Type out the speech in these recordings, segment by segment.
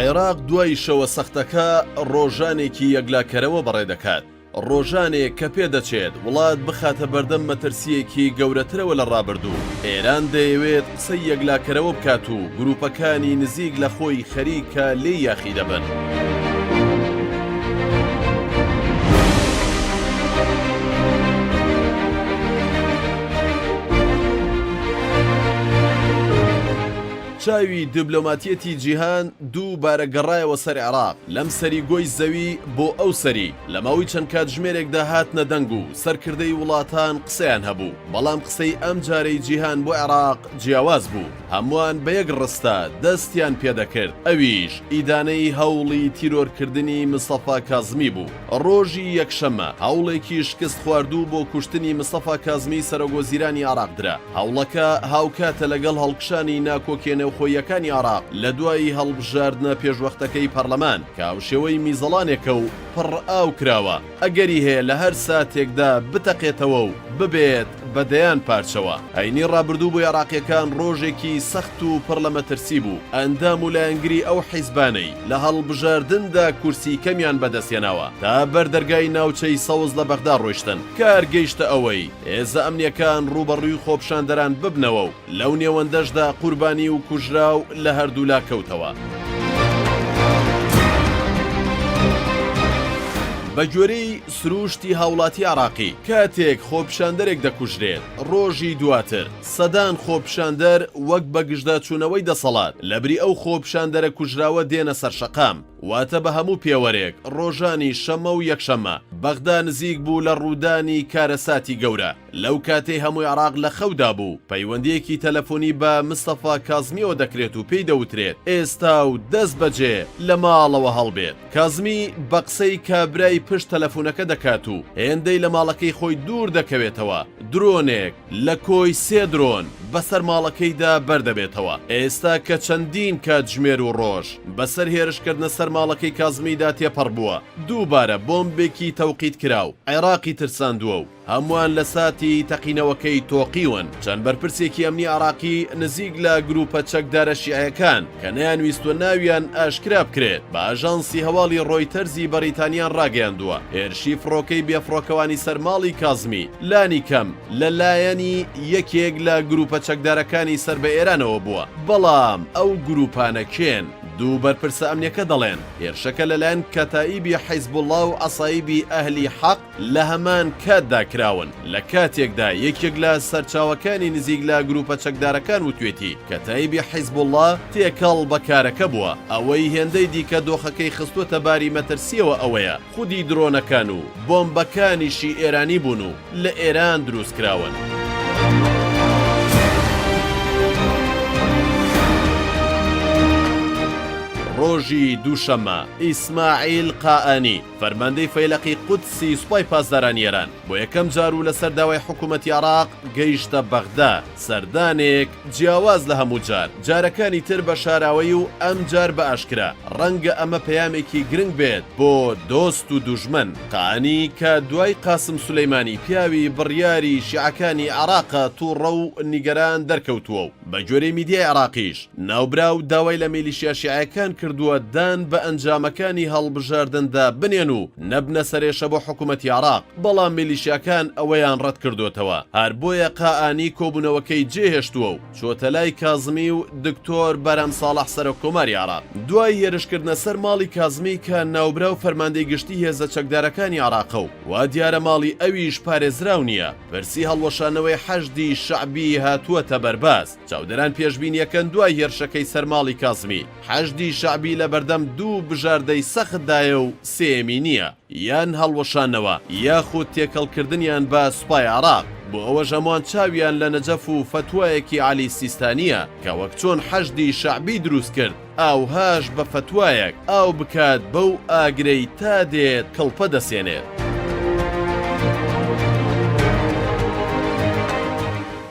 عێراق دوای شەوە سەختەکە ڕۆژانێکی یەکلاکەرەوە بەڕێدەکات، ڕۆژانێک کە پێدەچێت وڵات بخاتە بەردەم مەترسییەکی گەورەترەوە لە ڕابردوو، ئێران دەیەوێت قسەی یەکلاکەرەوە بکات و گروپەکانی نزیک لە خۆی خەریکە لێی یاخی دەبن. چاوی دبلۆماتیەتی جیهان دووبارە گەڕایەوە سەر عێراق، لەم سەری گۆی زەوی بۆ ئەو سەری، لە ماوەی چەند کاتژمێرێکدا هاتنە دەنگ و سەرکردەی وڵاتان قسەیان هەبوو، بەڵام قسەی ئەم جارەی جیهان بۆ عێراق جیاواز بوو، هەمووان بە یەک ڕستە دەستیان پێدەکرد، ئەویش ئیدانەی هەوڵی تیرۆرکردنی مستەفا کازمی بوو. ڕۆژی یەکشەممە هەوڵێکی شکستخواردوو بۆ کوشتنی مستەفا کازمی سەرۆکوەزیرانی عێراق درا. هەوڵەکە هاوکاتە لەگەڵ هەڵکشانی ناکۆکیە نێوخۆییەکانی عێراق لە دوای هەڵبژاردنە پێشوەختەکەی پەرلەمان کە هاوشێوەی میزەڵانێکە و پڕ ئاو کراوە، ئەگەری هەیە لە هەر ساتێکدا بتەقێتەوە و ببێت بە دەیان پارچەوە. هەینی ڕابردوو بۆ عێراقییەکان ڕۆژێکی سەخت و پڕ لە مەترسی بوو، ئەندام و لایەنگری ئەو حیزبانەی لە هەڵبژاردندا کورسی کەمیان بەدەستهێناوە تا بەر دەرگای ناوچەی سەوز لە بەغدا ڕۆیشتن، کار گەیشتە ئەوەی هێزە ئەمنییەکان ڕووبەڕووی خۆپیشاندەران ببنەوە و لەو نێوەندەشدا قوربانی و کوژراو لە هەردوولا کەوتەوە. بەگوێرەی سرووشتی هاوڵاتی عێراقی، کاتێک خۆپیشاندەرێک دەکوژرێت، ڕۆژی دواتر سەدان خۆپیشاندەر وەک بەگژداچوونەوەی دەسەڵات، لەبری ئەو خۆپیشاندەرە کوژراوە دێنە سەر شەقام. واتە بە هەموو پێوەرێک ڕۆژانی شەممە و یەکشەممە، بەغدا نزیک بوو لە ڕوودانی کارەساتی گەورە. لەو کاتەی هەموو عێراق لە خەودا بوو، پەیوەندییەکی تەلەفۆنی بە مستەفا کازمییەوە دەکرێت و پێی دەوترێت ئێستا و دەست بەجێ لە ماڵەوە هەڵبێت. کازمی بە قسەی کابرای پشت تەلەفونەکە دەکات و هێندەی لە ماڵەکەی خۆی دوور دەکەوێتەوە، درۆنێک، لە کۆی سێ درۆن، بەسەر ماڵەکەیدا بەردەبێتەوە. ئێستا کە چەندین کاتژمێر و ڕۆژ بەسەر هێرشکردنە سەر ماڵەکەی کازمیدا تێپەڕ بووە، دووبارە بۆمبێکی تەوقیتکراو عێراقی ترساندووە و هەمووان لە ساتی تەقینەوەکەی تۆقیون. چەند بەرپرسێکی ئەمنی عێراقی نزیک لە گروپە چەکدارە شیعەکان کە نەیانویستووە ناویان ئاشکرا بکرێت، بە ئاژانسی هەواڵی ڕۆیتەرزی بەریتانیان ڕاگەیاندووە، هێرشی فڕۆکەی بێفڕۆکەوانی سەر ماڵی کازمی لانی کەم لە لایەنی یەکێک لە گروپە چەکدارەکانی سەر بە ئێرانەوە بووە، بەڵام ئەو گروپانە کێن؟ دوو بەرپرسە ئەمنیەکە دەڵێن، هێرشەکە لەلایەن کەتائیبی حیزبوڵڵا و عەسایبی ئەهلی حەق لە هەمان کاتدا کراون، لە کاتێکدا یەکێک لە سەرچاوەکانی نزیک لە گروپە چەکدارەکان وتوێتی کەتایبی حیزبوڵڵا تێکەڵ بە کارەکە بووە، ئەوەی هێندەی دیکە دۆخەکەی خستووەتە باری مەترسییەوە ئەوەیە خودی درۆنەکان و بۆمبەکانیشی ئێرانی بوون و لە ئێران دروستکراون. ڕۆژی دووشەممە، ئیسماعیل قائانی، فەرماندەی فەیلەقی قودسی سوپای پاسدارانی ئێران، بۆ یەکەم جار و لەسەر داوای حکوومەتی عێراق گەیشتە بەغدا، سەردانێک جیاواز لە هەموو جار، جارەکانی تر بە شاراوەیی و ئەمجار بە ئاشکرا، ڕەنگە ئەمە پەیامێکی گرنگ بێت بۆ دۆست و دوژمن. قائانی کە دوای قاسم سولەیمانی پیاوی بڕیاری شیعەکانی عێراقە توڕە و نیگەران دەرکەوتووە و بە گوێرەی میدیای عێراقیش، ناوبراو داوای لە میلیشیا شیعەکان کردووە دان بە ئەنجامەکانی هەڵبژاردندا بنێن و نەبنە سەرێشە بۆ حکومەتی عێراق، بەڵام میلیشیاکان ئەوەیان ڕەتکردۆتەوە، هەر بۆیە قائانی کۆبوونەوەکەی جێهێشتووە و چۆتە لای کازمی و دکتۆر بەرهەم ساڵح سەرۆک کۆماری عێراق. دوای هێرشکردنە سەر ماڵی کازمی کە ناوبراو فەرماندەی گشتی هێزە چەکدارەکانی عێراقە و وا دیارە ماڵی ئەویش پارێزراو نییە، پرسی هەڵوەشانەوەی حەشدی شەعبی هاتووەتە بەرباس. چاودێران پێشبینیەکەن دوای هێرشەکەی سەر ماڵی کازمی، حەشدی شەعبی لەبەردەم دوو بژاردەی سەختدایە و سێیەمی نییە، یان هەڵوەشانەوە یاخود تێکەڵکردنیان بە سوپای عێراق، بۆ ئەوەش هەمووان چاویان لە نەجەف و فەتوایەکی عەلی سیستانییە کە وەک چۆن حەشدی شەعبی دروستکرد ئاوهاش بە فەتوایەک ئاو بکات بەو ئاگرەی تا دێت کڵپە دەسێنێت.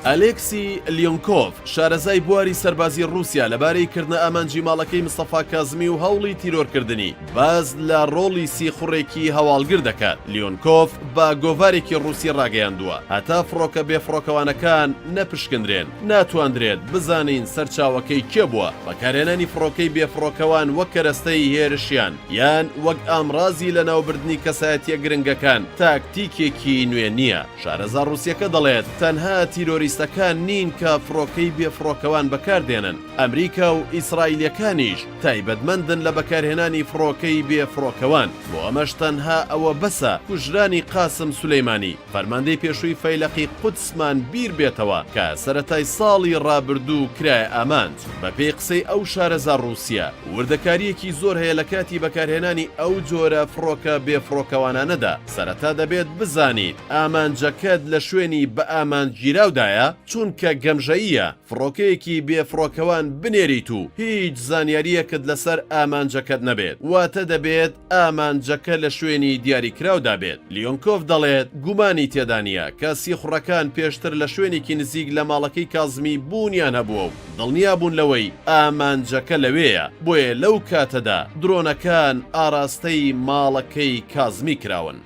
ئەلێکسی لیۆنکۆڤ، شارەزای بواری سەربازی ڕووسیا لەبارەی کردنە ئامانجی ماڵەکەی مستەفا کازمی و هەوڵی تیرۆرکردنی، باس لە ڕۆڵی سیخوڕێکی هەواڵگر دەکات. لیۆنکۆڤ بە گۆڤارێکی ڕووسی ڕاگەیاندووە، هەتا فڕۆکە بێفڕۆکەوانەکان نەپشکندرێن، ناتواندرێت بزانین سەرچاوەکەی کێ بووە. بەکارهێنانی فڕۆکەی بێفڕۆکەوان وەک کەرەستەی هێرشیان یان وەک ئامڕازی لەناوبردنی کەسایەتییە گرنگەکان تاکتیکێکی نوێ نییە. شارەزا ڕووسییەکە دەڵێت، تەنها تیرۆریستەکان نین کە فڕۆکەی بێفڕۆکەوان بەکاردێنن، ئەمریکا و ئیسرائیلییەکانیش تایبەتمەندن لە بەکارهێنانی فڕۆکەی بێفڕۆکەوان، بۆ ئەمەش تەنها ئەوە بەسە کوژرانی قاسم سولەیمانی، فەرماندەی پێشووی فەیلەقی قودسمان بیر بێتەوە کە سەرەتای ساڵی ڕابردوو کرایە ئامانج. بەپێی قسەی ئەو شارەزا ڕووسییە، وردەکارییەکی زۆر هەیە لە کاتی بەکارهێنانی ئەو جۆرە فڕۆکە بێفڕۆکەوانانەدا، سەرەتا دەبێت بزانیت ئامانجەکەت لە شوێنی بەئامانجگیراودایە، چونکە گەمژەییە فڕۆکەیەکی بێفڕۆکەوان بنێریت و هیچ زانیارییەکت لەسەر ئامانجەکەت نەبێت، واتە دەبێت ئامانجەکە لە شوێنی دیاریکراودا بێت. لیۆنکۆڤ دەڵێت، گومانی تێدا نییە کە سیخوڕەکان پێشتر لە شوێنێکی نزیک لە ماڵەکەی کازمی بوونیان هەبووە و دڵنیا بوون لەوەی ئامانجەکە لەوێیە، بۆیە لەو کاتەدا درۆنەکان ئاراستەی ماڵەکەی کازمی کراون.